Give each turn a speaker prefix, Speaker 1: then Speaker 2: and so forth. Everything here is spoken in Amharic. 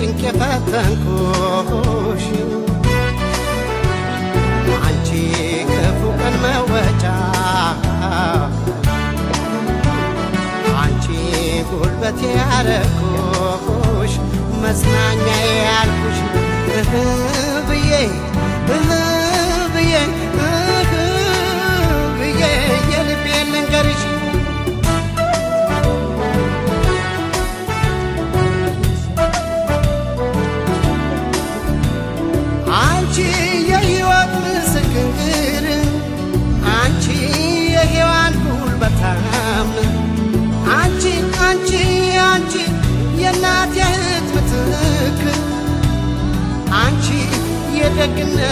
Speaker 1: በጭንቅ የፈተንኩሽ አንቺ ክፉ ቀን መወጫ አንቺ ጉልበቴ ያረኩሽ መጽናኛ ያልኩሽ እህ ብዬ እህ ብዬ እህ ብዬ የልቤን ልንገርሽ። አንቺ የሕይወት ምስክር አንቺ የሔዋን ጉልበታም አንቺ አንቺ አንቺ የእናት የእህት ምትክ አንቺ የደግነት